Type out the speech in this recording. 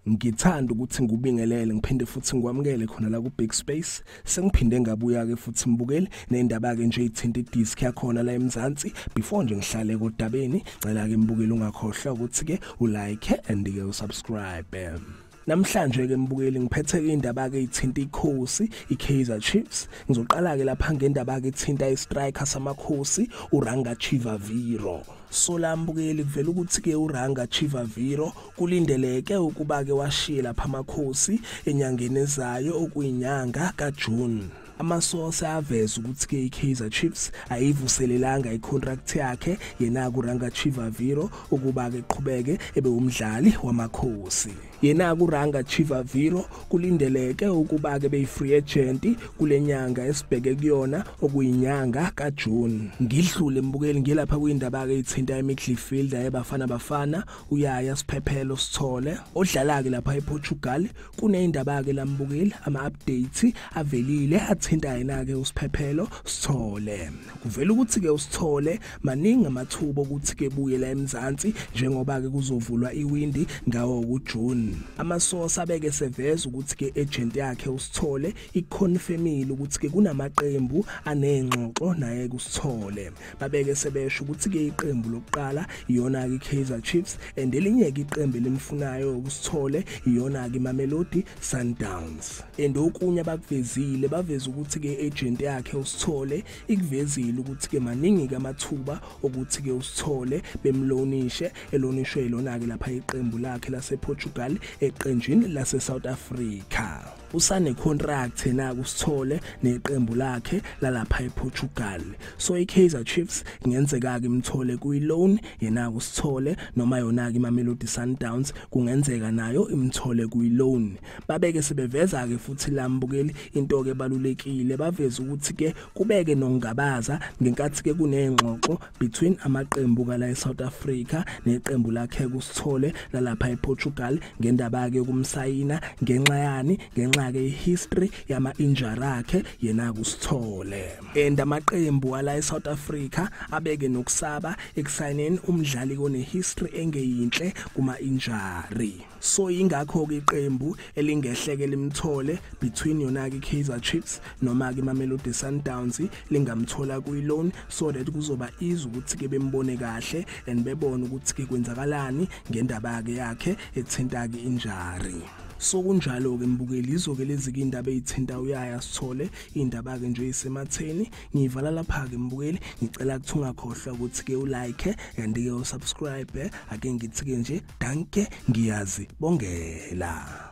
Ngithanda ukuthi ngubingelele ngiphinde futhi ngikwamukele khona la ku Big Space. Sengiphinde ngabuya ke futhi mbukeli nendaba ke nje ithinta idisk yakhona la eMzansi. Before nje ngihlale kodabeni, ngicela ke mbukeli ungakhohlwa ukuthi ke ulike and ke usubscribe. Namhlanje ke mbukeli ngiphethe indaba ke ithinta ikhosi iKaizer Chiefs. Ngizoqala ke lapha ngendaba ke ithinta istriker samakhosi uRanga Chivaviro. So la mbukeli kuvela ukuthi ke uRanga Chivaviro kulindeleke ukuba ke washiye lapha amakhosi enyangeni ezayo okuyinyanga kaJune. Amasource aveza ukuthi ke iKaizer Chiefs ayivuselelanga icontract yakhe yena kuRanga Chivaviro ukuba ke qhubeke ebe umdlali wamakhosi. Yena kuRanga Chivaviro kulindeleke ukuba ke be free agent kulenyanga esibheke kuyona okuyinyanga kaJune. Ngidlule mbukeli ngilapha kuyindaba ke ithinta imidfielder eBafana Bafana uYaya Siphephelo Sithole odlala ke lapha ePortugal. Kuneyindaba ke lambukeli ama updates avelile athinta yena ke uSiphephelo Sithole. Kuvela ukuthi ke uSithole maningi amathuba ukuthi ke buye la eMzansi njengoba ke kuzovulwa iwindi ngawo kuJune. Amasource abeke seveza ukuthi ke agent yakhe uSithole iconfirmile ukuthi ke kunamaqembu anengxoxo naye kuSithole. Babeke sebesho ukuthi ke iqembu lokuqala iyona ke Kaizer Chiefs and elinye ke iqembu elimfunayo kuSithole iyona ke Mamelodi Sundowns. And okunye abakuvezile baveza ukuthi ke agent yakhe uSithole ikuvezile ukuthi ke maningi ke amathuba ukuthi ke uSithole bemlonishe elonishwe ilona ke lapha iqembu lakhe lase Portugal eqenjini lase South Africa. Usane contract na kuSithole neqembu lakhe lalapha ePortugal. So iKaizer Chiefs kungenzeka ke imthole kuyi loan yena kuSithole, noma yona ke iMamelodi Sundowns kungenzeka nayo imthole kuyi loan. Babeke sebeveza ke futhi lambukeli into ke balulekile, baveza ukuthi ke kubeke nokungabaza ngenkathi ke kunengxoxo between amaqembu kala eSouth Africa neqembu lakhe kuSithole lalapha ePortugal ngendaba ke kumsayina ngenxa yani, ngenxa ke history yama injury akhe yena kuSithole. And amaqembu ala eSouth Africa abeke nokusaba ekusayineni umdlali kone history engeyinhle kuma injury. So ingakho ke iqembu elingehleke limthole between yona ke Kaizer Chiefs noma ke Mamelodi Sundowns lingamthola kuyi loan so that kuzoba easy ukuthi ke bembone kahle and bebone ukuthi ke kwenzakalani ngendaba ke yakhe ethinta ke injury. So kunjalo ke mbukeli, izoke lezi ke indaba ezithinta uYaya Sithole, indaba ke nje isematheni. Ngiyivala lapha ke mbukeli, ngicela ukuthi ungakhohlwa ukuthi ke ulike and ke usubscribe. Ake ngithi ke nje danke, ngiyazi bongela.